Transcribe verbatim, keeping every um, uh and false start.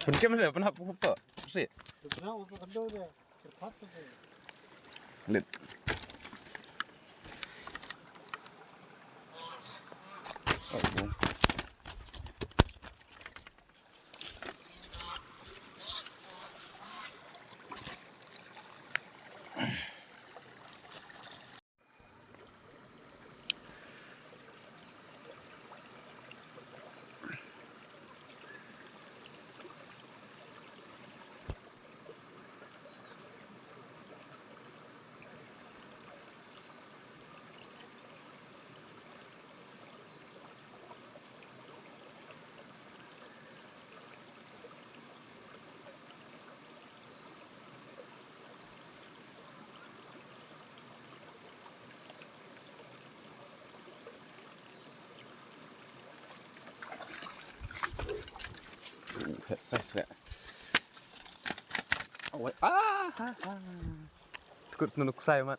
Pynkem se, pynhap, hap to. Si. Lit. Oh, bung. Phet size phet. Awai. Ah, ha, ha. Kut nunu ksai ma.